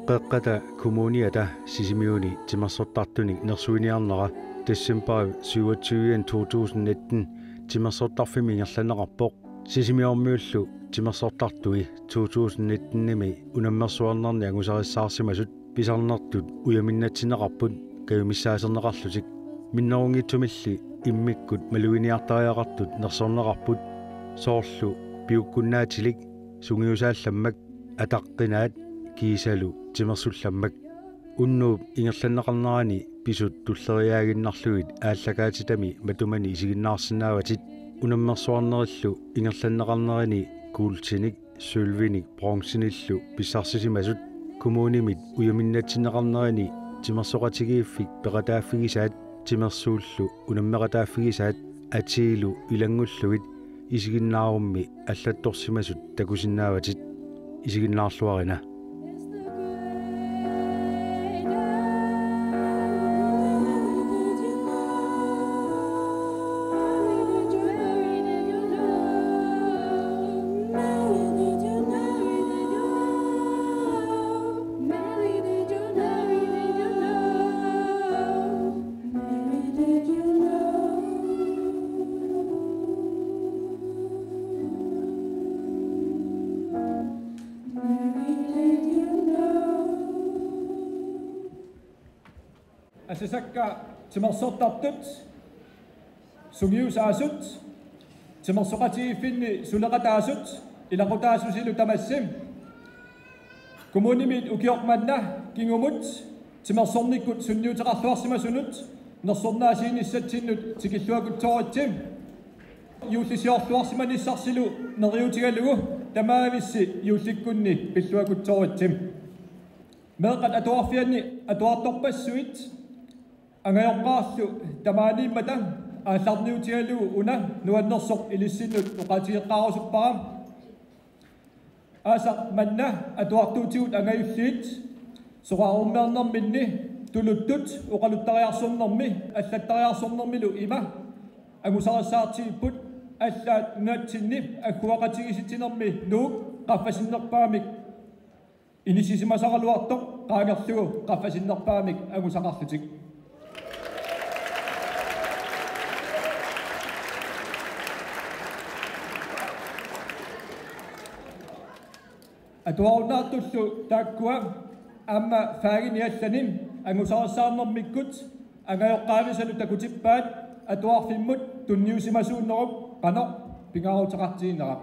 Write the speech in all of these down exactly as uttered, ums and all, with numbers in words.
Qeqqata Kommuniata Sisimiuni timersortartunik nersuiniarnera decembarip syvogtyve to tusind nitten timersortarfimmi ingerlanneqarpoq. Sisimiormiullu timersortartui to tusind nitten-imi unammersuarnerni angusarissaarsimasut pisarnertut ujaminnatsineqarput kajumissaaserneqarlutik. Minnerunngitsumilli immikkut maluginiartariaqartut nersorneqarput, soorlu piukkunnaatilik, sungiusaallammak, ataqqinaat kiisalu timersullammak. Unnuup ingerlanneqarnerani pisut tulleriiaaginnarlugit aallakaatitami matumani isiginnaarsinnaavatit. Unammersuarnerillu ingerlanneqarnerini kuultinik, sølvinik, bronzenillu pissarsisimasut kommunimit ujaminnatsineqarnerini timersoqatigiiffik peqataaffigisaat timersuullu unammeqataaffigisaat atiilu ilanngullugit isiginnaarummi allattorsimasut takusinnaavatit. Isiginnaarluarina. Asasakka timersortartut, sungiusaasut, timersoqatigiiffinni suleqataasut, ilaqutaasusilu tamassi. Kommunimit ukioq manna kingumut timersornikkut sunniuteqarluarsimasunut nersornaasiinissatsinnut tikilluakutsooritsi. Juullisiorluarsimanissarsilu neriuutigalugu tamaavissi juullikkunni pilluakutsooritsi. Meeqqat atuarfianni atuartorpassuit angajoqqaarlu tamaaniimmata aallarniutigalugu una nuannersoq ilissinnut oqaatigeqqaarusuppara. Aasaq manna atuartuutigut angajulliit soraarummeernerminni tuluttut oqaluttariarsornermi allattariarsornermilu ima angusarissaartigipput, allaat nunatsinni agguaqatigiissitsinermi Nuuk qaffasinnerpaamik inissisimasaraluartoq qaangerlugu qaffasinnerpaamik angusaqarlutik. Atuarunnaartullu taakkua aamma fagini allani angusarissaarnermikkut angajoqqaavisalu takutippaat atuarfimmut tunniusimasuunerup qanoq pingaaruteqartiginera.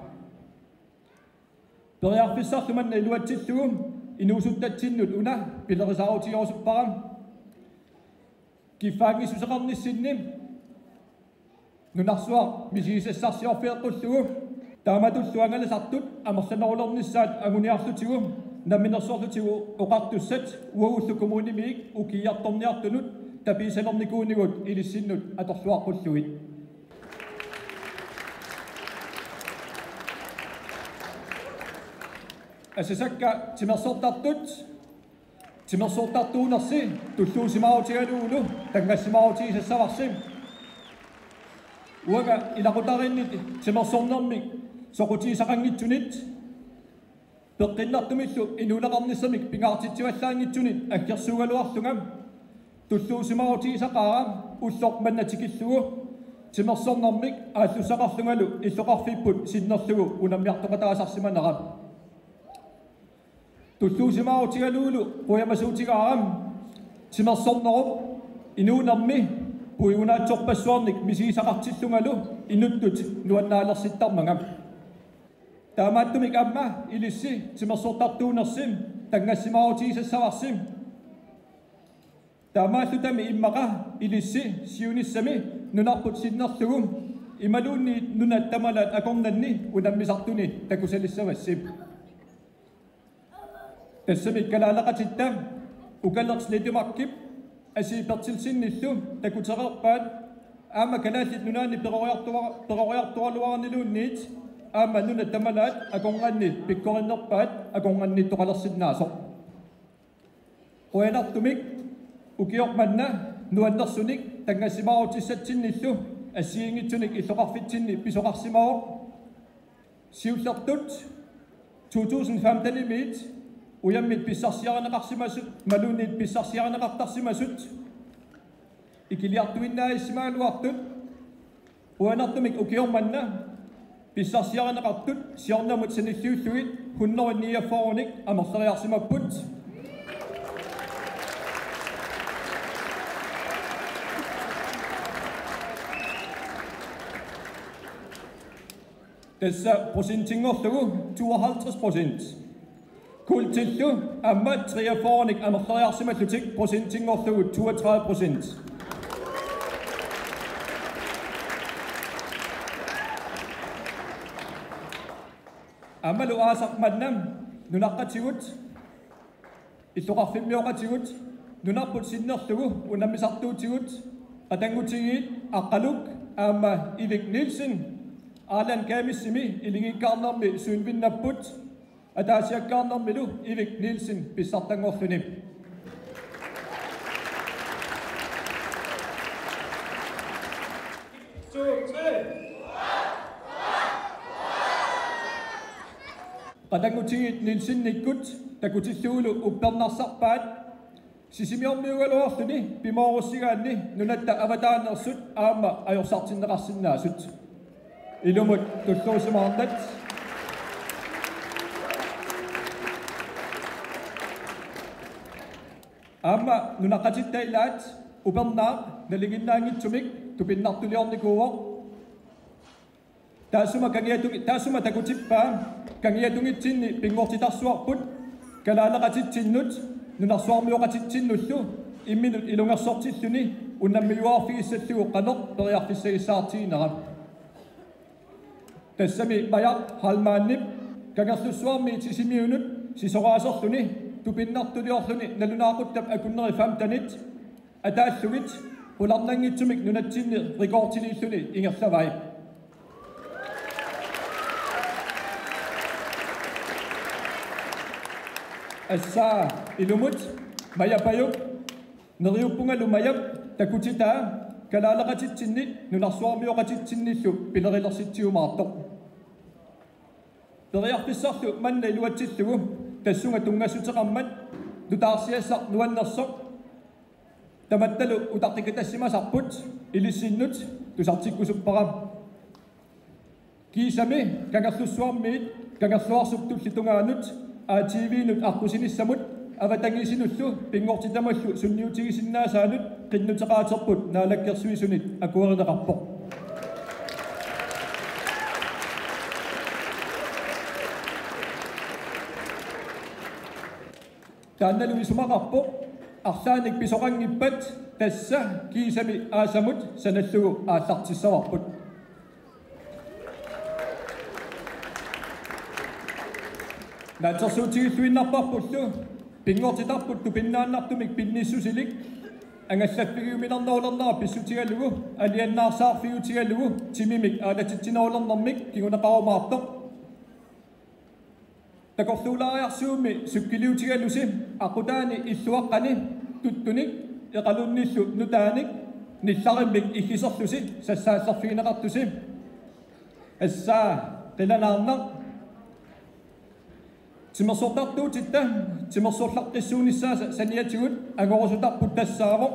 Periarfissarlu manna iluatsillugu inuusuttatsinnut una pilerisaarutigerusuppara. Kiffaanngissuseqarnissinni nunarsuaq misigisassarsiorfigeqqullugu taamatullu angalasartut amerlanerulernissaat anguniarlutigu Namminersorlutigu Oqartussat uagullu kommunimiit ukiiartorniartunut tapiissalernikuunigut ilissinnut atorluaqqullugit. Asasakka timersortartut, timersortartuunersi tulluusimaarutigalugulu tanngassimaarutigisassavarsi. Uanga ilaqutariinnit timersornermik soqutigisaqanngitsunit peqqinnartumillu inuuneqarnissamik pingaartitsivallaanngitsunit aggersuugaluarlunga tulluusimaarutigisaqaara ulloq manna tikillugu timersornermik aallussaqarlungalu illoqarfipput sinnerlugu unammiartoqataasarsimanera. Tulluusimaarutigalugulu qujamasuutigaara timersornerup inuunermi puigunaatsorpassuarnik misigisaqartillungalu inuttut nuannaalersittarmanga. Taamaattumik aamma ilissi timersortartuunersi tanngassimaarutigisassavarsi. Taamaallutammi immaqa ilissi siunissami nunarput sinnerlugu imaluunniit nunat tamalaat akornanni unammisartuni takusalissavassi. Tassami kalaaleqatitta Ukaleq Slettemarkip Asii Berthelsenillu takutereerpaat aamma Kalaallit Nunaanni peroriartua-, peroriartualuarniluunniit aamma nunat tamalaat akornanni pikkorinnerpaat akornanniittoqalersinnaasoq. Qujanartumik ukioq manna nuannersunik tanngassimaarutissatsinnilu assigiinngitsunik illoqarfitsinni pisoqarsimavoq. Siullertut to tusind femten-imiit Ujammit pissarsiarineqarsimasut, imaluunniit pissarsiarineqartarsimasut, ikiliartuinnaajassimagaluartut, qujanartumik ukioq manna pissarsiarineqartut siornamut sanilliullugit hundrede niogfyrrenik amerleriarsimapput. Tassa procentinngorlugu tooghalvtreds procent. Kuultillu aamma treogfyrrenik amerleriarsimallutik, procentinngorlugu toogtredive procent. Aammalu aasaq manna nunaqqatigut, illoqarfimmioqatigut, nunarput sinnerlugu unammisartuutigut, qatanngutigiit Aqqaluk aamma Ivik Nielsen, Allan Kæmissimi ilingiikkaarnermi suinvinnapput, ataasiakkaarnermilu Ivik Nielsen pissartanngorluni. Qatanngutigiit Nielsenikkut takutillugulu uppernarsarpaat Sisimiormiugaluarluni pimoorussigaanni nunatta avataaneersut aamma ajorsartinneqarsinnaasut. Ilumut tulluusimaarnat. Aamma nunaqqatitta ilaat upernaaq nalinginnaanngitsumik tupinnartuliornikuuvoq. Taassuma kangiatungi-, taassuma takutippaa kangiatungitsinni pinngortitarsuarput kalaaleqatitsinnut nunarsuarmioqatitsinnullu imminut ilungersortilluni unammiuaarfigissallugu qanoq periarfissagissaartiginera. Tassami Maja Heilmannip Kangerlussuarmiit Sisimiunut sisoraaserluni tupinnartuliorluni nalunaaquttap akunneri femtenit ataallugit qularnanngitsumik nunatsinni rekordiliilluni ingerlavai. Assaa ilumut Maja Pajuk, neriuppungalu Majap takutitaa kalaaleqatitsinni nunarsuarmioqatitsinnillu pilerilersitsiumaartoq. Periarfissarlu manna iluatsillugu tassunga tunngassuteqarmat nutaarsiassaq nuannersoq tamattalu utaqqikatassimasarput ilissinnut tusartikkusuppara. Kiisami Kangerlussuarmiit Kangerluarsuk Tulliup tungaanut A T V-nut aqqusinissamut avatangiisinullu pinngortitamallu sunniutigisinnaasaanut qinnuteqaaterput Naalakkersuisunit akuerineqarpoq. Taannalu isumaqarpoq arlaannik pisoqanngippat tassa kiisami aasamut sanallugu aallartissavarput. Naatsorsuutigilluinnarparpullu pinngortitarput tupinnaannartumik pinnissusilik angallaffigiuminarnerulernera pissutigalugu alianaarsaarfiutigalugu timimik aalatitsinerulernermik kinguneqarumaartoq. Takorluulaariarsuummi sukkiliutigalusi aqqutaani illuaqqani tuttunik eqalunnillu nutaanik nillarimmik iggiserlusi sassaallerfigineqartusi. Assaa qilanaarnaq. Timersortartuutitta timersorlaqqissuunissaasa saniatigut angorusutarput tassaavoq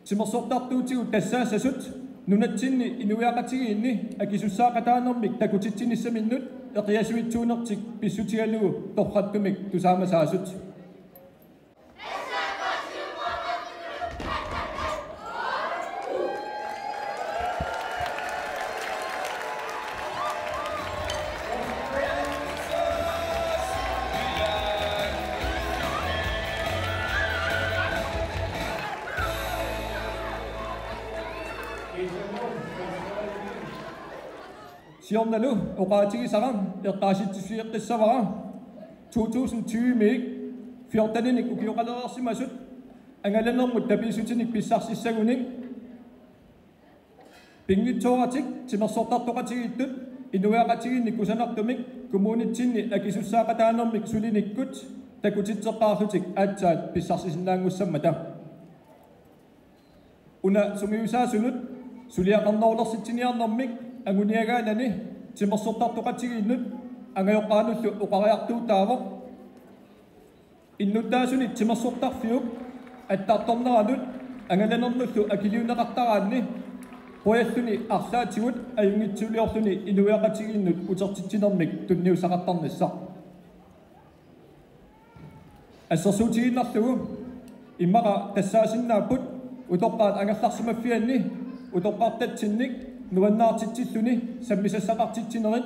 timersortartuutigut tassaassasut nunatsinni inuiaqatigiinni akisussaaqataanermik takutitsinissaminnut eqiasuitsuunertik pissutigalugu torrattumik tusaamasaasut. Siornalu oqaatigisara eqqaasitsissutigeqqissavara to tusind tyve-miit fjorteninik ukioqalereersimasut angalanermut tapiissutinik pissarsissagunik pinngitsooratik timersortartoqatigiittut inuiaqatigiinni kusanartumik kommunitsinni akisussaaqataanermik sulinikkut takutitseqqaarlutik aatsaat pissarsisinnaanngussammata. Una sungiusaasunut suliaqarnerulersitsiniarnermik anguniagaanani timersortartoqatigiinnut angajoqqaanullu oqariartuutaavoq. Innuttaasunik timersortarfiup attartorneranut angalanernullu akiliunneqartaraanni qujalluni arlaatigut ajunngitsuuliorluni inuiaqatigiinnut utertitsinermik tunniussaqartarnissaq. Assersuutigiinnarlugu immaqa tassaasinnaapput utoqqaat angerlarsimaffianni utoqqartatsinnik nuannaartitsilluni sammisassaqartitsinerit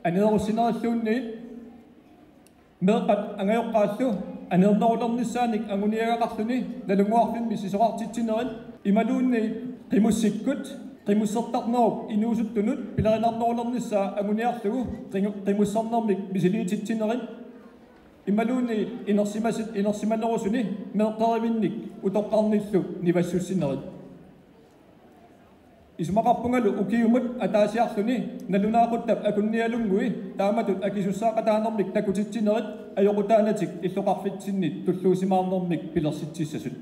aneerussinerilluunniit meeqqat angajoqqaallu aneernerulernissaanik anguniagaqarluni nalunnguarfimmi sisorartitsinerit imaluunniit qimussikkut qimussertarnerup inuusuttunut pilerinarnerulernissaa anguniarlugu qimu-, qimussernermik misiliititsinerit imaluunniit inersimasit inersimanerusuni meeqqerivinnik utoqqarnillu nivassussinerit. Isumaqarpungalu ukiumut ataasiarluni nalunaaquttap akunnialunngui taamatut akisussaaqataanermik takutitsinerit ajoqutaanatik illoqarfitsinni tulluusimaarnermik pilersitsissasut.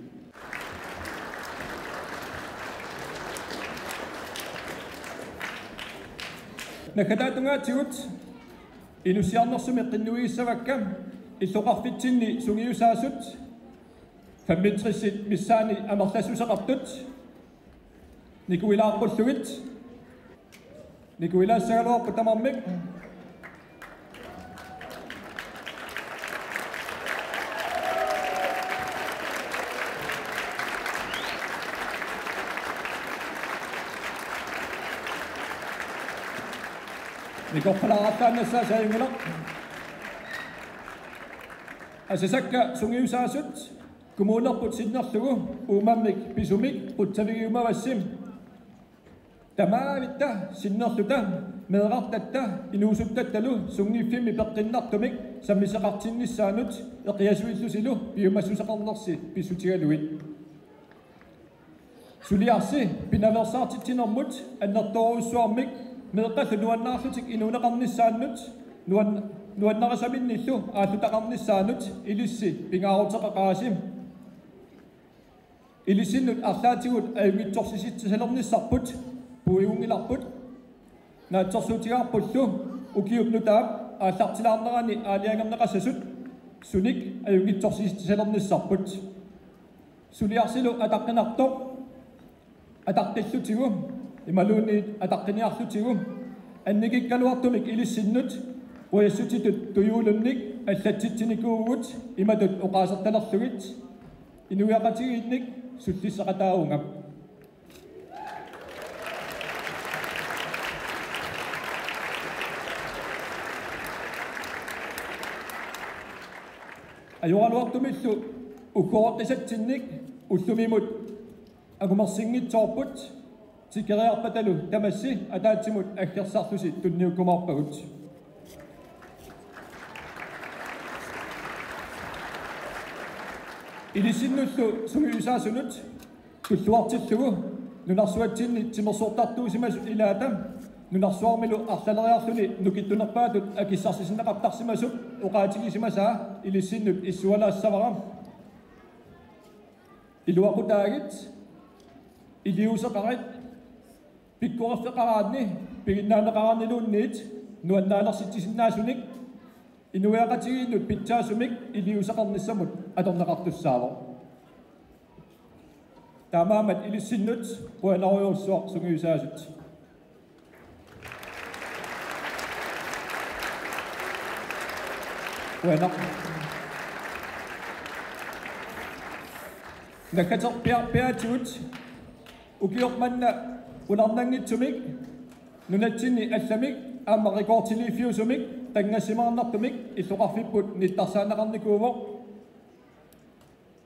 Naggataata tungaatigut inussiarnersumik qinnuigissavakka illoqarfitsinni sungiusaasut femogtresit missaanni amerlassuseqartut nikuilaaqqullugit. Nikuilaassagaluarput tamarmik. Nikorpalaartaannassaa saajunngilaq. Asasakka sungiusaasut kommunerput sinnerlugu uumammik pisumik qutsavigiumavassi. Tamaavitta sinnerluta meerartatta inuusuttattalu sunngiffimmi peqqinnartumik sammiseqartinnissaanut eqiasuillusilu piumassuseqarnersi pissutigalugit. Suliarsi pinaveersaartitsinermut annertoorujussuarmik meeqqallu nuannaarlutik inuuneqarnissaannut nuan-, nuannarisaminnillu aallutaqarnissaanut ilissi pingaaruteqaqaasi. Ilissinnut arlaatigut ajunngitsorsisitsalernissarput puigunngilarput. Naatsorsuutigaarpullu ukiup nutaap aallartilaarnerani aalajangerneqassasut sunik ajunngitsorsisitsalernissarput. Suliarsilu ataqqinartoq ataqqillutigu imaluunniit ataqqiniarlutigu annikikkaluartumik ilissinnut qujassutitut tujuulunnik allatsitsinikuuvugut imatut oqaasertalerlugit: Inuiaqatigiinnik sullissaqataavunga. Ajoraluartumillu uggorissatsinnik ullumimut angumersinngitsoorput, tikeriarpatalu tamassi ataatsimut aggersarlusi tunniukkumaarpagut. Ilissinnullu sungiusaasunut tulluartillugu nunarsuatsinni timersortartuusimasut ilaata nunarsuarmilu arlaleriarluni nukittunerpaatut akissarsisinneqartarsimasup oqaatigisimasaa ilissinnut issualaassavara. Iluaqutaagit, iliuuseqarit, pikkoriffeqaraanni piginnaaneqaraanniluunniit nuannaalersitsisinnaasunik inuiaqatigiinnut pitsaasumik iliuuseqarnissamut atorneqartussaavoq. Taamaammat ilissinnut qujanarujussuaq sungiusaasut. Qujanaq. Nakkaterpiarpiaatigut ukioq manna unarnanngitsumik nunatsinni allamik aamma rekordiliiffiusumik tanngassimaarnartumik illoqarfipput nittarsaaneqarnikuuvoq.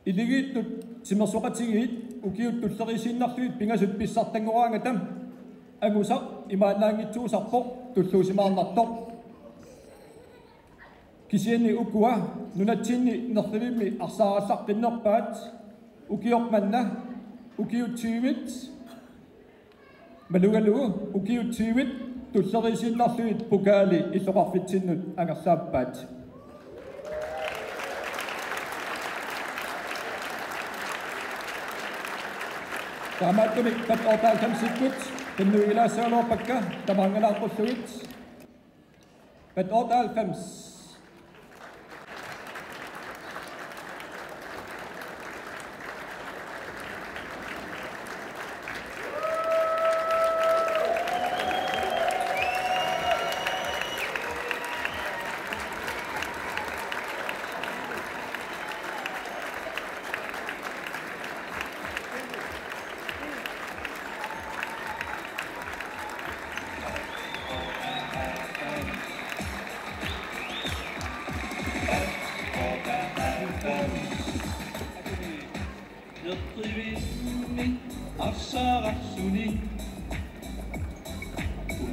Iligiittut timersoqatigiit ukiut tulleriissinnarlugit pingasut pissartanngoraangata angusaq imaannaanngitsuusarpoq tulluusimaarnartoq. Kisianni ukua nunatsinni nerrivimmi arsaarallartinnerpaat ukioq manna ukiut tyvit malugalugu ukiut tyvit tulleriissinnarlugit pokaali illoqarfitsinnut angerlaappaat. Taamaattumik Pat otteoghalvfemsikkut qinnuigilaassagaluarpakka tamaanngalaaqullugit. Pat otteoghalvfems.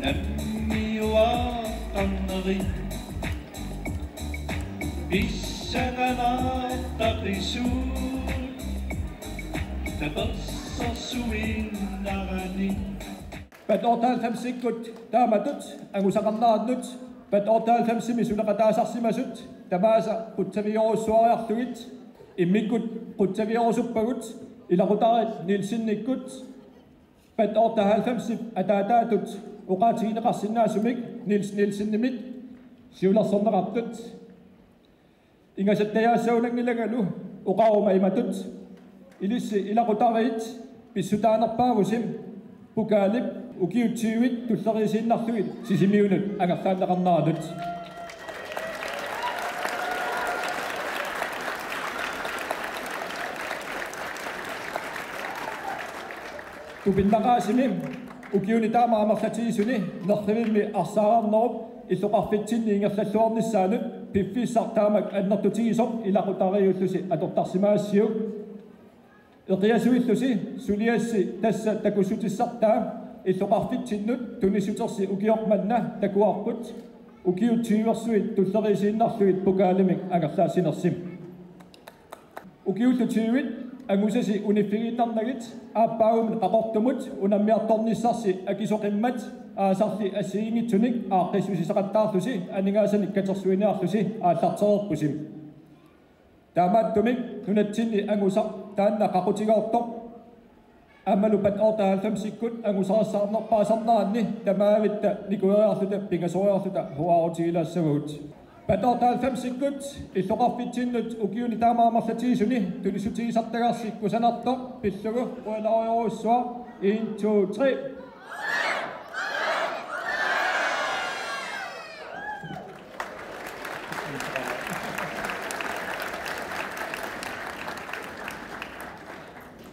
Nammiuaqqarneri pissanganartaqisuut tapersersuinnarani. Pat otteoghalvfemsikkut taamatut angusaqarnerannut, Pat otteoghalvfemsimi suleqataasarsimasut tamaasa qutsavigerussuariarlugit, immikkut qutsavigerusuppagut ilaqutariit Nielsenikkut, Pat otteoghalvfemsip ataataatut oqaatigineqarsinnaasumik Niels Nielsenimik siulersorneqartut. Ingasattajaassagunanngilangalu oqaruma imatut: Ilissi ilaqutariit, pissutaanerpaavusi pokalip ukiut tyvit tulleriiaasiinnarlugit Sisimiunut angerlaanneqarneranut. Tupinnaqaasimi ukiuni taama amerlatigisuni nerrivimmi arsaarnerup illoqarfitsinni ingerlalluarnissaanut piffissaq taamak annertutigisoq ilaqutariiullusi atortarsimagassiuk. Eqiasuillusi suliassi tassa takussutissartaa illoqarfitsinnut tunissutersi ukioq manna takuarput ukiut tyversuit tulleriiaasiinnarlugit pokalimik angerlaassinersi. Ukiullu tyvit angusasi uniffigiinnarnagit aappaagumut qaqortumut unammiartornissarsi akisoqimmat aasarli assigiinngitsunik aaqqissuussisaqattaarlusi aningaasanik katersuiniarlusi aallartereerpusi. Taamaattumik nunatsinni angusaq taanna qaqutigoortoq aammalu Pat otteoghalvfemsikkut angusarissaarnerpaasarneranni tamaavitta nikueriarluta pingasoriarluta huaarutigilaassavagut. Pat otteoghalvfemsikkut illoqarfitsinnut ukiuni taama amerlatigisuni tunissutigisartagarsi kusanartoq pillugu qujanarujorujussuaq. En, to, tre.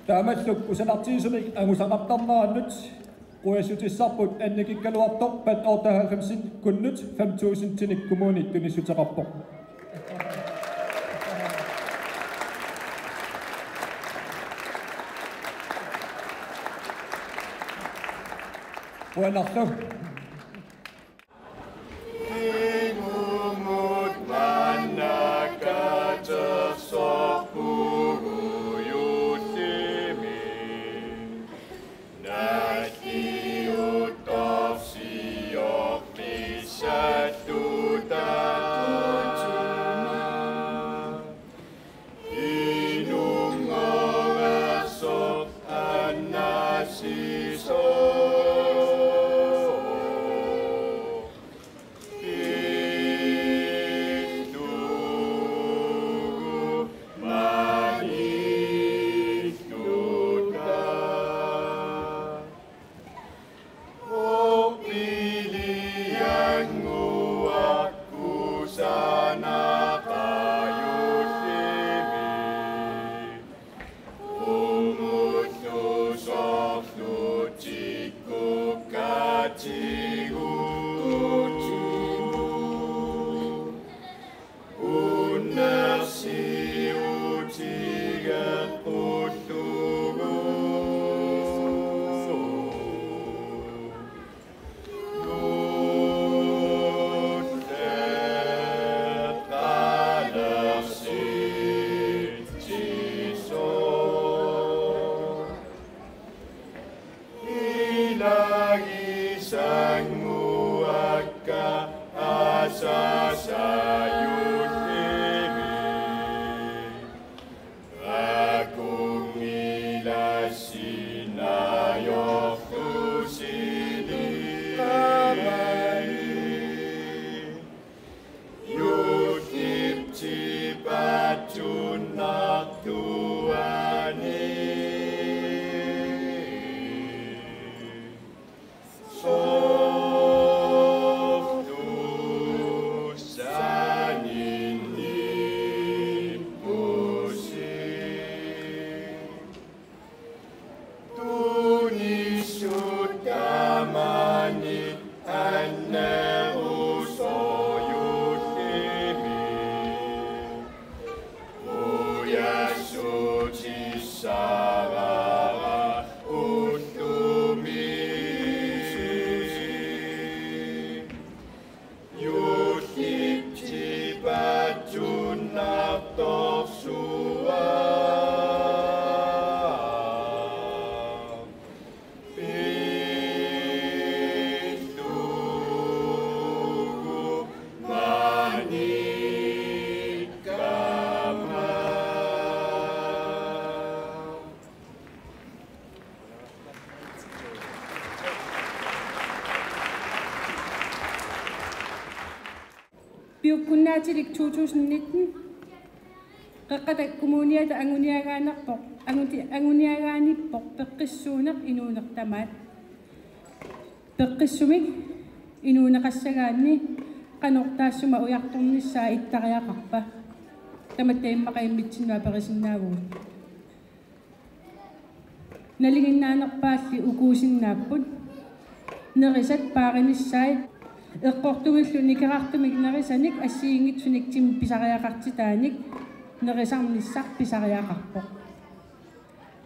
Taamallu kusanartigisumik angusaqartarnerannut qujassutissarput annikikkaluartoq Pat otteoghalvfemsikkunnut fem tusindinik kommuni tunissuteqarpoq. Qujanarlu. Immumut manna katersorpugut juullimi. Nalliuttorsioq pissattutaa. Inunngornersoq annassisoq. Pillugu manilluta. Uqilianguaq kusanaqajullimi. Umullusorlu tikkukkatigullugu. Unnersiutigeqqullugu. Nulleqqalersitsisoq. Ilagisannguakka asasajullimi. Akungilassinnaajortusili. Juullip tipattunnartuani. Sortussani. Piukkunnaatilik to tusind nitten. Qeqqata Kommuniata anguniagaanerpoq, anguti-, anguniagaanippoq peqqissuuneq inuuneq tamaat. Peqqissumik inuuneqassagaanni qanoq taassuma ujartornissaa ittariaqarpa? Tamatta immaqa immitsinnut aperisinnaavugut. Nalinginnaanerpaalli ukuusinnaapput. Nerisat paarinissaat eqqortumillu nikerartumik nerisanik assigiinngitsunik timip pisariaqartitaanik nerisarnissaq pisariaqarpoq.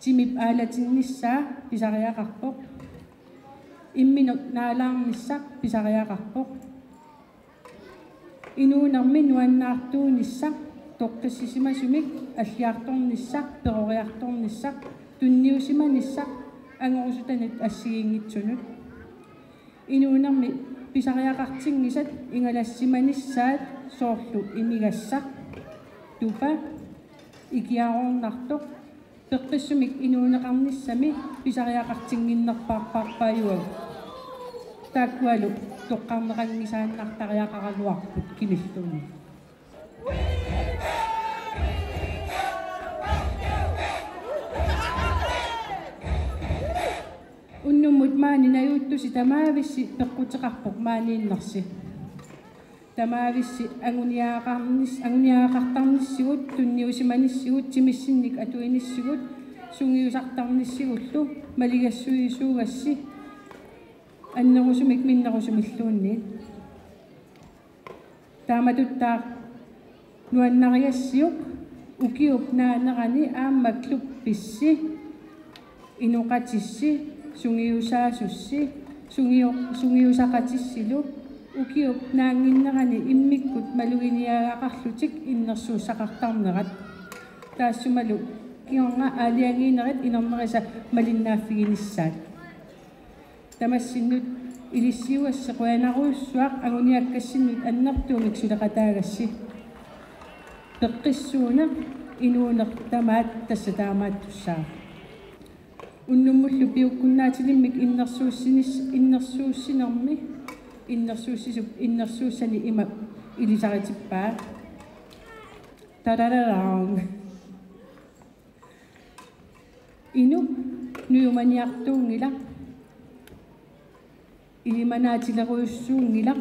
Timip aalatinnissaa pisariaqarpoq. Imminut naalaarnissaq pisariaqarpoq. Inuunermi nuannaartuunissaq, toqqissisimasumik alliartornissaq, peroriartornissaq, tunniusimanissaq angorusutanut assigiinngitsunut. Inuunermi pisariaqartinngisat ingalassimanissaat, soorlu imigassaq, tupa, ikiaroornartoq, peqqissumik inuuneqarnissami pisariaqartinnginnerpaarpaarpaajuagut. Taakkualu toqqarneqanngisaannartariaqaraluarput kimilluunniit. Unnummut maani najuuttusi tamaavissi peqquteqarpoq maaniinnersi. Tamaavissi anguniagaqarnis-, anguniagaqartarnissigut, tunniusimanissigut, timissinnik atuinissigut, sungiusartarnissigullu maligassuisuugassi annerusumik minnerusumilluunniit. Taamatuttaaq nuannarigassiuk ukiup naanerani aamma klubbissi, inoqatissi, sungiusaasussi, sungio-, sungiusaqatissilu ukiup naannginnerani immikkut maluginiagaqarlutik innersuussaqartarnerat. Taassumalu kingorna aalajangiinerit inernerisa malinnaaffiginissaat. Tamassinnut ilissiugassi qujanarujussuaq anguniakkassinnut annertuumik suleqataagassi. Peqqissuuneq inuuneq tamaat tassa taamaattussaavoq. Unnummullu piukkunnaatilimmik innersuussinis-, innersuussinermi, innersuussisup innersuussani ima ilisaritippaa. Tarararaang. Inuk nujumaniartuunngilaq, ilimanaatilerujussuunngilaq.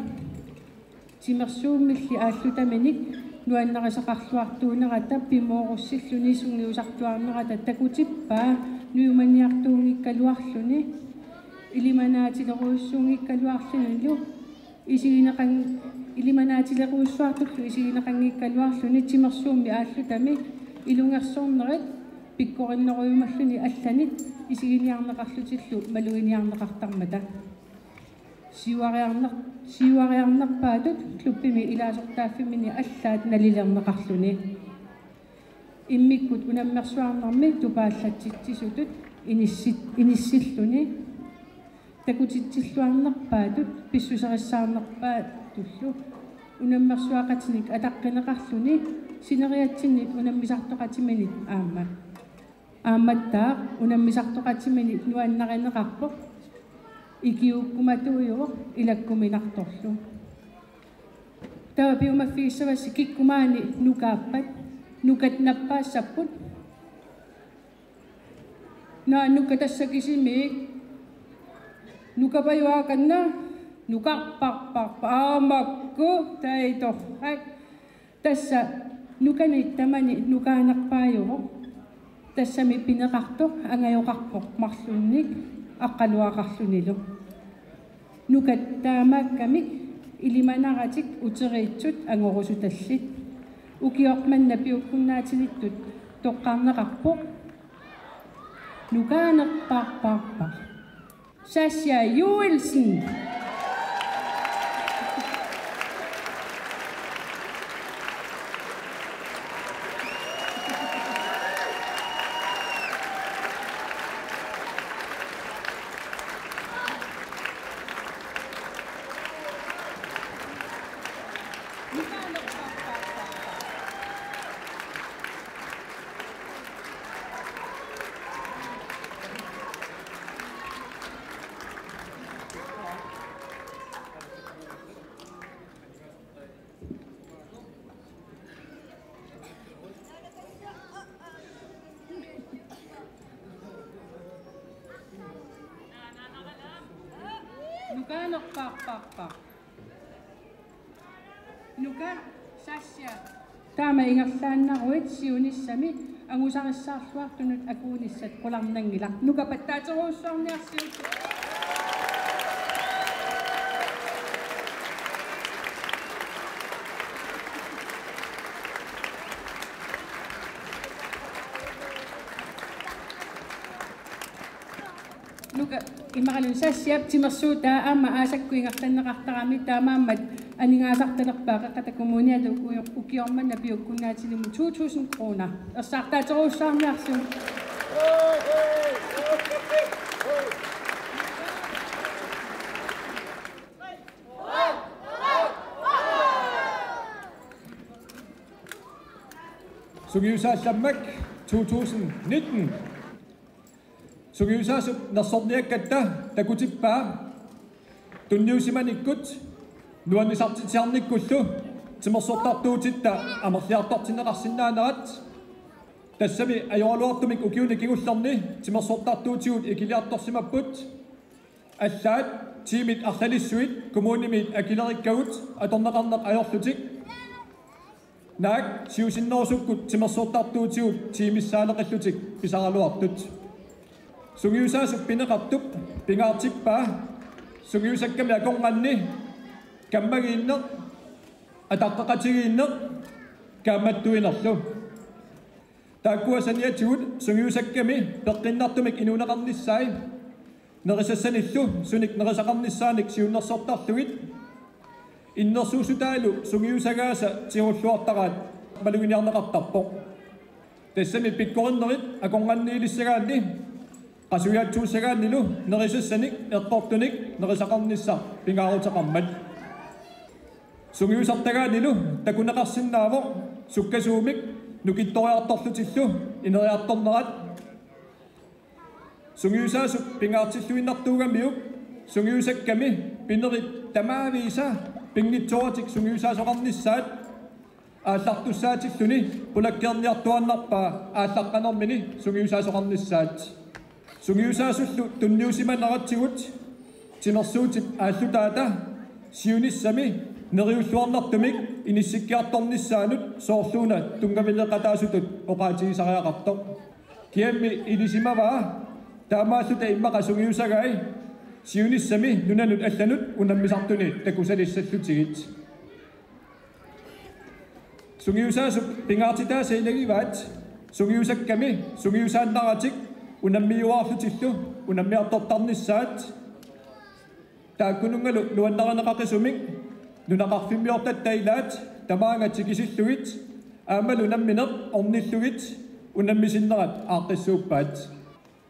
Timersuummilli aallutaminik nuannarisaqarluartuunerata pimoorussilluni sungiusartuarnerata takutippaa nujumaniartuunngikkaluarluni, ilimanaatilerujussuunngikkaluarlunilu isigineqan-, ilimanaatilerujussuartullu isigineqanngikkaluarluni timersuummi aallutami ilungersornerit pikkorinnerujumalluni allanit isiginiarneqarlutillu maluginiarneqartarmata. Siuariarner-, siuariarnerpaatut klubbimi ilaasortaaffimmini allaat nalilerneqarluni. Immikkut unammersuarnermi tupaallatsitsisutut inissit-, inissilluni. Takutitsilluarnerpaatut pissuserissaarnerpaatullu unammersuaqatinik ataqqineqarluni sineriatsinnit unammisartoqatiminit aamma. Aammattaaq unammisartoqatiminit nuannarineqarpoq ikiuukkumatuujuvoq ilakkuminartorlu. Taava piumaffigissavassi kikkut maani nukaappat, nukat nappaassapput. Naa, nuka tassa kisimiik. Nukapajuakanna, nukarparparpa, aamakku, taitorrak. Tassa nukani tamani nukaanerpaajuvoq. Tassami pineqartoq angajoqarpoq marlunnik aqqaluaqarlunilu. Nukat taamaakkamik ilimanaratik uteriitsut angorusutallit. Ukioq manna piukkunnaatilittut toqqarneqarpoq. Nukaanerparparpaq. Sasha Joelsen. Nukaanerpaarpaarpaaq. Nuka Sassia. Taama ingerlaannaruit siunissami angusarissaarluartunut akuunissat qularnanngilaq. Nuka pattaaterujussuarniarsiuk. Nuka imaluunniit Sassiap timersuutaa aamma aasakkut ingerlanneqartarami, taamaammat aningaasartalerpaa Qeqqata Kommuniata uki-, ukioq manna piukkunnaatilimmut to tusind kroner. Ersaartaaterujussuarniarsiuk. Sungiusaallammak to tusind nitten. Sungiusaasup nersorniakkatta takutippaa tunniusimanikkut nuannisartitsiarnikkullu timersortartuutitta amerliartortinneqarsinnaanerat. Tassami ajoraluartumik ukiuni kingullerni timersortartuutigut ikiliartorsimapput. Allaat tiimit arlalissuit kommunimiit akilerikkagut atorneqarneq ajorlutik. Naak siusinnerusukkut timersortartuutigut tiimissaaleqillutik pisaraluartut. Sungiusaasup pineqartup pingaartippaa sungiusakkami akornanni kammagiinneq, ataqqeqatigiinneq, kaammattuinerlu. Taakkua saniatigut sungiusakkami peqqinnartumik inuuneqarnissai nerisassanillu sunik nerisaqarnissaanik siunnersortarlugit innersuussutaalu sungiusagaasa tigulluartaraat maluginiarneqartarpoq. Tassami pikkorinnerit akornanniilissagaanni qasujaatsuussagaannilu nerisassanik eqqortunik nerisaqarnissaq pingaaruteqarmat. Sungiusartagaannilu takuneqarsinnaavoq sukkasuumik nukittoriartorlutillu ineriartornerat. Sungiusaasup pingaartilluinnartuugamiuk sungiusakkami pinerit tamaviisa pinngitsooratik sungiusaasoqarnissaat aallartussaatilluni qulakkeerniartuaannarpaa aallaqqanermini sungiusaasoqarnissaat. Sungiusaasullu tunniusimaneratsigut timersuutip aallutaata siunissami neriulluarnartumik inissikkiartornissaanut soorluuna tunngavileqataasutut oqaatigisariaqartoq. Kiammi ilisimavaa taamaalluta immaqa sungiusagai siunissami nunanut allanut unammisartuni takusarissallutigit. Sungiusaasup pingaartitaasa ilagivaat sungiusakkami sungiusaannaratik unammiuaarlutillu unammiartortarnissaat. Taakkununngalu nuannarineqaqisumik nunaqarfimmiortatta ilaat tamaanga tikisillugit aammalu nammineq ornillugit unammisinnerat aaqqissuuppaat.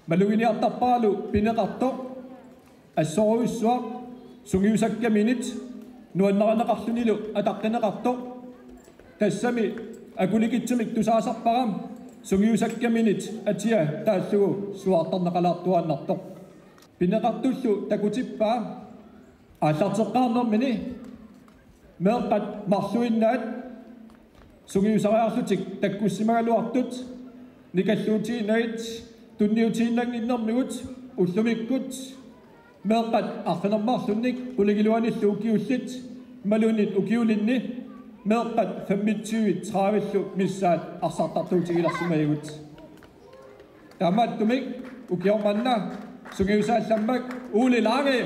Maluginiartarparalu pineqartoq assorujussuaq sungiusakkaminit nuannarineqarlunilu ataqqineqartoq. Tassami akulikitsumik tusaasarpara sungiusakkaminit atia taallugu suaartarneqalaartuaannartoq. Pineqartullu takutippaa aallarteqqaarnermini meeqqat marluinnaat sungiusariarlutik takkussimagaluartut nikalluutiinnagit tunniutiinnannginnermigut ullumikkut meeqqat arfineq-marlunnik qulingiluanillu ukiullit imaluunniit ukiulinni meeqqat femogtyve tredivellu missaat arsartartuutigilersimagigut. Taamaattumik ukioq manna sungiusaallammak Ole Lange.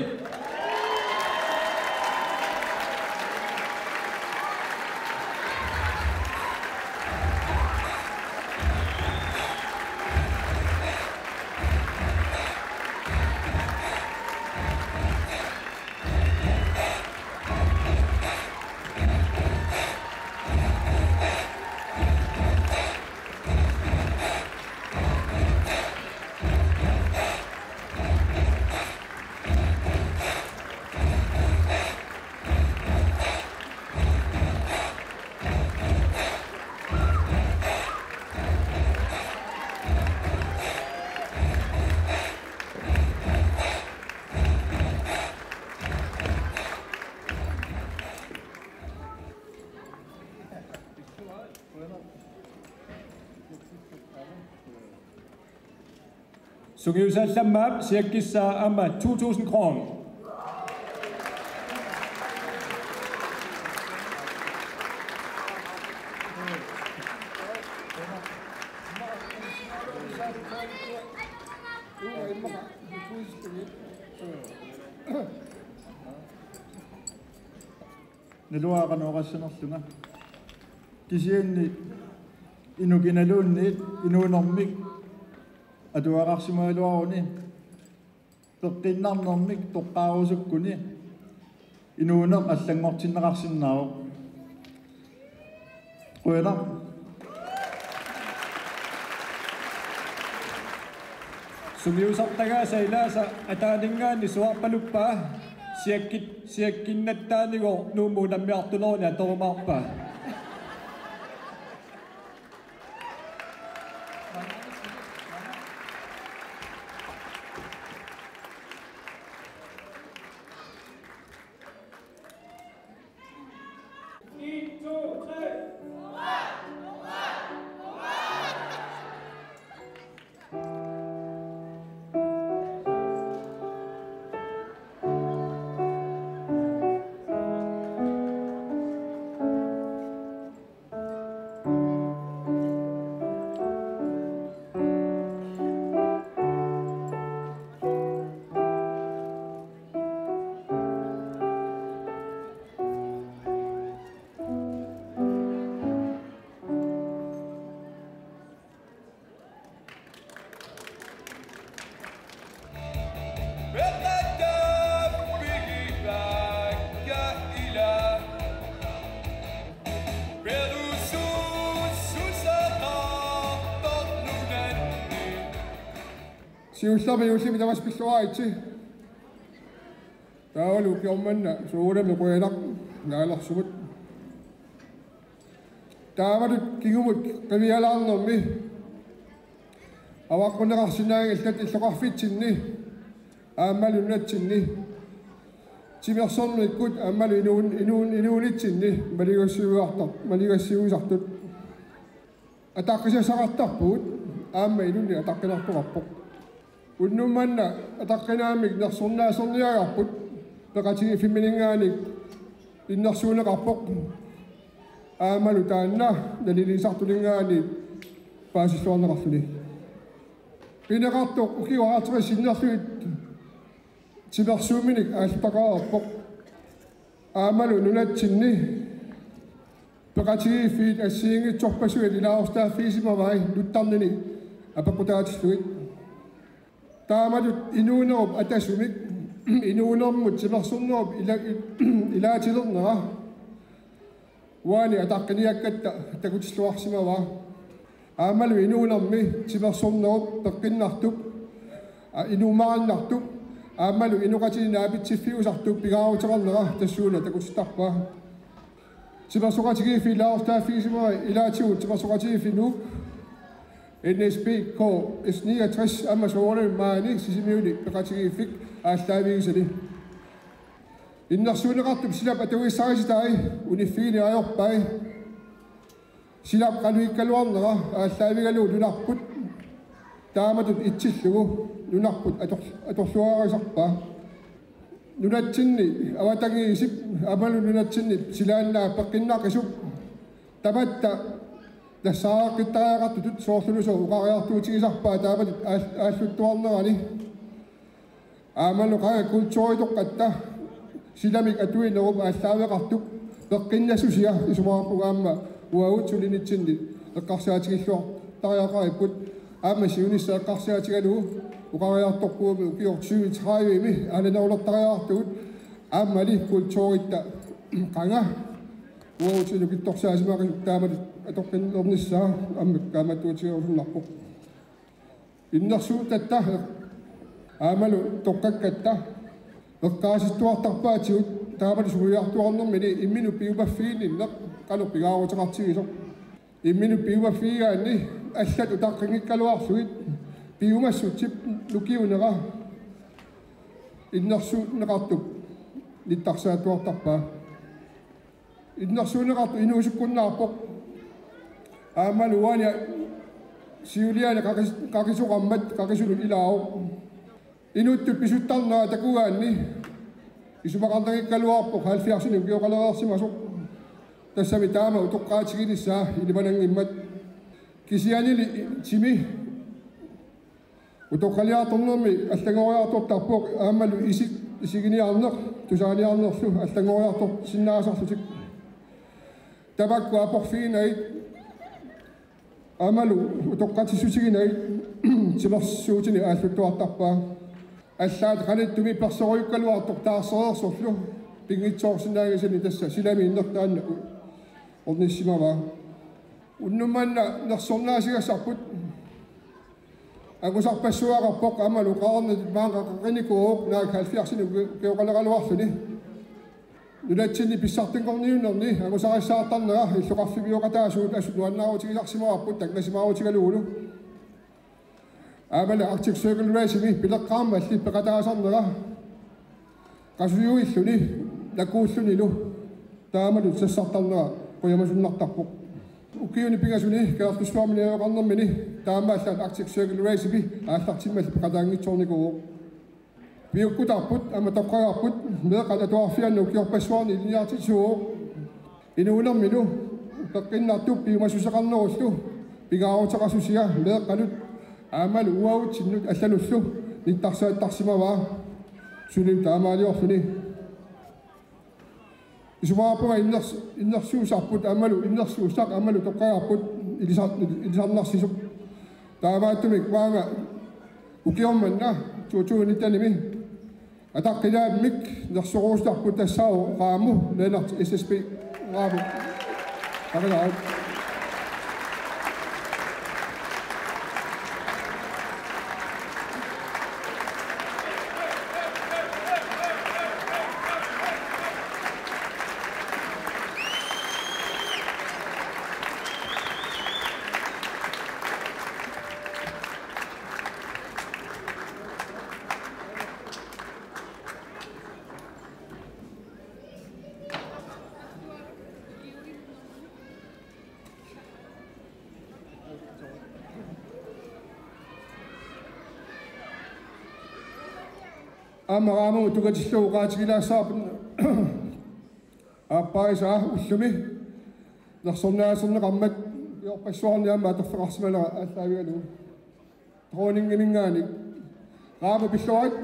Sungiusaallammaap siakkissaa aamma to tusind kroner. Naluara qanoq oqassanerlunga. Kisianni inuk kinaluunniit inuunermik atuaqarsimagaluaruni peqqinnarnermik toqqaarusukkuni inuuneq allanngortinneqarsinnaavoq. Qujanaq. Sungiusartagaasa ilaasa ataaninngaanniit suaarpaluppaa siakkit-, siakkinnattaanigooq Nuummi unammiartuleruni atorumaarpaa. Siullermik juullimik tamassi pilluaritsi. Taavalu ukioq manna soorunami qujanaq naalersugut. Taamatut kingumut qivialaarnermi avaqqunneqarsinnaanngillat illoqarfitsinni aammalu nunatsinni timersornikkut aammalu inuun-, inuun-, inuunitsinni maligassiuisartar-, maligassiuisartut. Ataqqisassaqartarpugut aamma inunnik ataqqinartoqarpoq. Unnuk manna ataqqinaammik nersornaaserniagarput peqatigiiffimmininngaanniit innersuunneqarpoq. Aammalu taanna naliliisartuninngaanniit paasilluarneqarluni. Pineqartoq ukiut halvtreds sinnerlugit timersuumminik aalluttaqareerpoq. Aammalu nunatsinni peqatigiiffiit assigiinngitsorpassuit ilaasortaaffigisimavai nuttarnini apeqqutaatillugit. Taamatut inuunerup atasumik inuunermut timersornerup ila-, ilaatilernera uani ataqqiniakkatta takutilluarsimavaa. Aammalu inuunermi timersornerup peqqinnartup, a, inummarinnartup, aammalu inoqatini naapitsiffiusartup pingaaruteqarnera tassuuna takutittarpaa. Timersoqatigiiffiit ilaasortaaffigisimavai ilaatigut Timersoqatigiiffik Nuuk, N S P K S niogtres aamma soorunami maani Sisimiuni peqatigiiffik aallaavigisani. Innersuunneqartup silap atugassarititai uniffigineq ajorpai. Silap qanoq ikkaluarnera aallaavigalugu nunarput taamatut itsillugu nunarput ator-, atorluarisarpaa. Nunatsinni avatangiisip aammalu nunatsinni silaannaap peqqinnaqisup tamatta nassaareqqittariaqartutut soorlulusooq oqariartuutigisarpaa taamatut aal-, aalluttuarnerani. Aammalu qanga kulturitoqqatta silamik atuinerup aallaaveqartup peqqinnassusia isumaqarpunga aamma uagut sulinitsinni eqqarsaatigilluartariaqaripput aamma siunissaq eqqarsaatigalugu oqariartorpugut ukiut tyve tredive-mi aalanerulertariaqartugut aammali kulturitta qanga uagut nukittorsaasimaqisut taamatut atoqqinnernissaa aamma kaammattuutigerusunnarpoq. Innersuuttatta aammalu toqqakkatta eqqaasittuartarpaatigut taamatut suliartuarnermini imminut piumaffiginninneq qanoq pingaaruteqartigisoq. Imminut piumaffigigaanni allat utaqqinngikkaluarlugit piumassutsip nukiunera innersuunneqartup nittarsaattuartarpaa. Innersuunneqartoq inuusukkunnaarpoq. Aammalu uani siuliani qaqis-, qaqisoqarmat qaqisunut ilaavoq. Inuttut pisuttarnera takugaanni isumaqarnanngikkaluarpoq halvfjerdsinik ukioqalereersimasoq. Tassami taama utoqqaatiginissaa ilimananngimmat. Kisiannili timi utoqqaliartornermi allanngoriartortarpoq aammalu isik isiginiarneq tusarniarnerlu allanngoriartorsinnaasarlutik. Tamakku aporfiginagit aammalu utoqqatsissutiginagit timersuutinik aalluttuartarpaa. Allaat qanittumi persorujukkaluartoq taarsereersorlu pinngitsoorsinnaanngisani tassa silami innertaanna ornissimavaa. Unnuk manna nersornaasigassarput angusarpassuaqarpoq aammalu qaarnit maanga qaqinikuuvoq naak halvfjerdsinik uki-, ukioqaleraluarluni. Nunatsinni pissartanngorniunnerni angusarissaartarnera illoqarfimmiooqataasugut asut nuannaarutigisarsimavarput taknasimaarutigalugulu. Aammalu Arctic Circle Race-imi pileqqaarmalli peqataasarnera qasujuilluni nakuullunilu taamalu sassartarnera qujamasunnartarpoq. Ukiuni pingasuni Kangerlussuarmini ajoqarnermini taamaallaat Arctic Circle Race-imi aallartimmalli peqataanngitsoornikuuvoq. Piukkutarput aamma toqqagarput meeqqat atuarfianni ukiorpassuarni ilinniartitsisuuvoq. Inuunerminu peqqinnartup piumassuseqarnerullu pingaaruteqarsusia meeqqanut aammalu uagutsinnut allanullu nittarsaattarsimavaa suli taamaaliorluni. Isumaqarpunga inners-, innersuussarput aammalu innersuussaq aammalu toqqagarput ilisar-, ilisarnarsisoq. Taamaattumik maanga ukioq manna to tusind nitten-imi ataqqilaammik nersorusutarput tassaavoq Raamu Lennert S S P Raamu. Taqilaaruk. Aamma Raamut tukatillugu oqaatigilaassavarput aapparisaa ullumi nersornaaserneqarmat ukiorpassuarni aamma atorfeqarsimanera aallaavigalugu. Dronningimingaanniit. Raamu, pilluarit.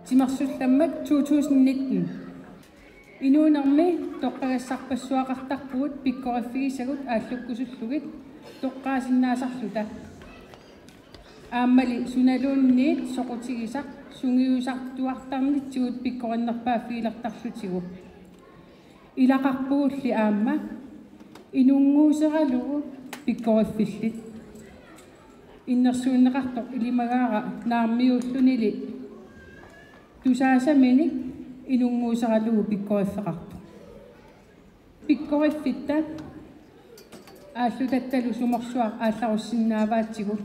Timersullammak to tusind nitten. Inuunermi toqqagassarpassuaqartarpugut pikkoriffigisagut aallukkusullugit toqqaasinnaasarluta. Aammali sunaluunniit soqutigisaq sungiusartuartarnitsigut pikkorinnerpaaffigilertarlutigu. Ilaqarpugulli aamma inunnguuseralugu pikkoriffillit. Innersuunneqartoq ilimagaara naarmiuullunili tusaasaminik inunnguuseralugu pikkoriffeqartoq. Pikkoriffitta Aallutattalu sumorsuaq aallarussinnaavaatigut: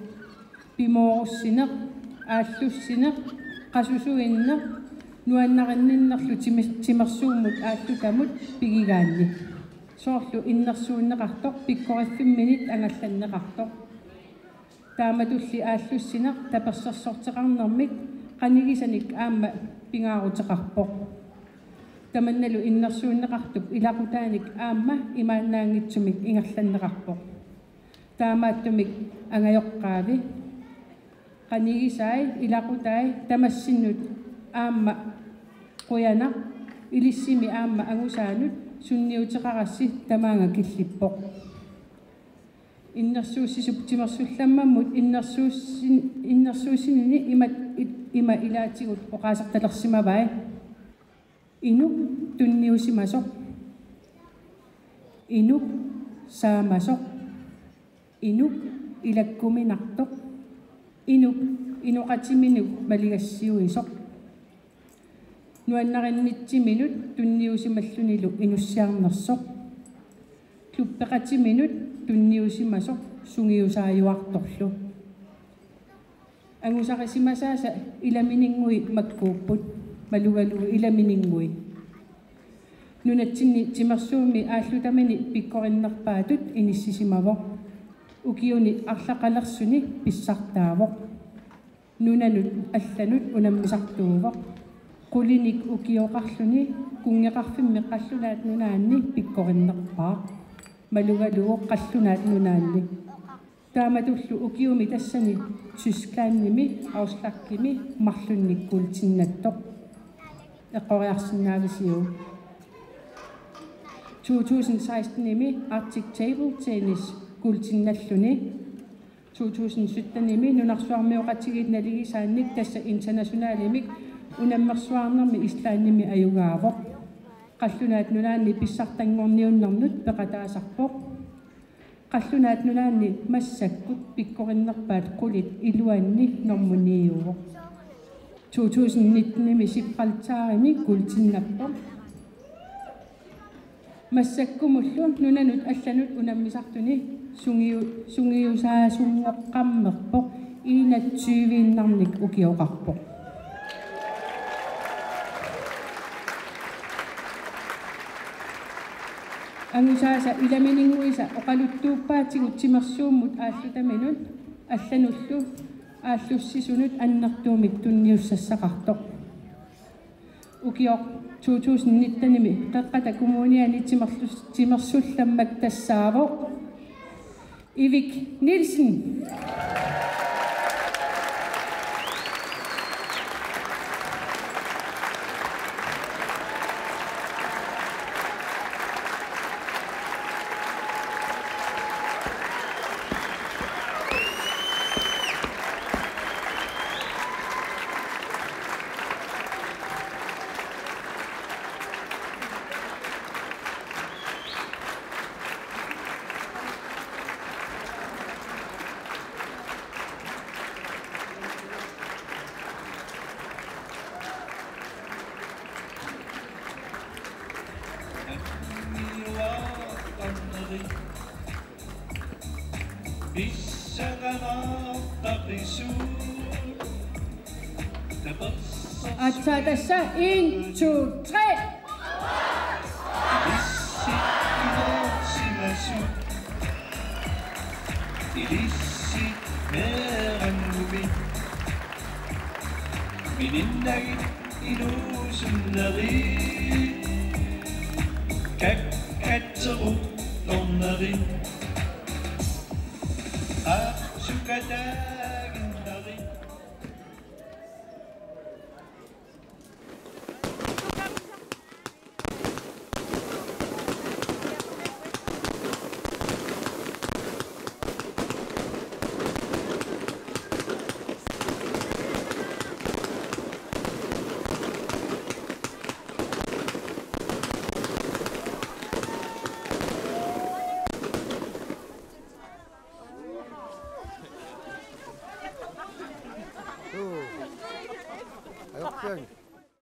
pimoorussineq, aallussineq, qasusuinneq, nuannarinninnerlu timi-, timersuummut aallutamut pigigaanni. Soorlu innersuunneqartoq pikkoriffimminit angallanneqartoq. Taamatulli aallussineq tapersersorteqarnermik qanigisanik aamma pingaaruteqarpoq. Tamannalu innersuunneqartup ilaqutaanik aamma imaannaanngitsumik ingerlanneqarpoq. Taamaattumik angajoqqaavi, qanigisai, ilaqutai tamassinnut aamma qujanaq, ilissimi aamma angusaanut sunniuteqarassi tamaanga killippoq. Innersuussisup timersullammammut innersuussin-, innersuussinini ima, ima ilaatigut oqaasertalersimavai: inuk tunniusimasoq, inuk saamasoq, inuk ilakkuminartoq, inuk inoqatiminut maligassiuisoq, nuannarinnittiminut tunniusimallunilu inussiarnersoq, klubbeqatiminut tunniusimasoq sungiusaajuartorlu. Angusarisimasaasa ilamininngui makkuupput, malugalugu ilamininngui. Nunatsinni timersuummi aallutamini pikkorinnerpaatut inissisimavoq. Ukiuni arlaqalersuni pissartaavoq. Nunanut allanut unammisartuuvoq. Qulinik ukioqarluni kunngeqarfimmi Qallunaat Nunaanni pikkorinnerpaaq, malugalugu Qallunaat Nunaanni. Taamatullu ukiumi tassani Tysklandimi Auslakimi marlunnik kuultinnattoq. Eqqoriarsinnaavisiuk? To tusind seksten-imi Arctic Table Tennis kuultinnalluni. To tusind sytten-imi nunarsuarmioqatigiit naligisaannik tassa internationalimik unammersuarnermi Islandimi ajugaavoq. Qallunaat Nunaanni pissartanngorniunnernut peqataasarpoq. Qallunaat Nunaanni massakkut pikkorinnerpaat qulit iluanni normu niuvoq. To tusind nitten-imi Gibraltarimi kuultinnappoq. Massakkumullu nunanut allanut unammisartuni sungiu-, sungiusaasunngoqqammerpoq, enogtyve-innarnik ukioqarpoq. Angusaasa ilamininguisa oqaluttuuppaatigut timersuummut aallutaminut allanullu aallussisunut annertuumik tunniussassaqartoq. Ukioq to tusind nitten-imi Qeqqata Kommuniani timerlus-, timersullammak tassaavoq Ivik Nielsen. Aatsaat tassa en, to, tre. Ilissi meerannguami. Mininnagit inuusunnerit. Kakkatseruttornerit. Arsukataaginnerit. Joo. Ajoqpiaruk.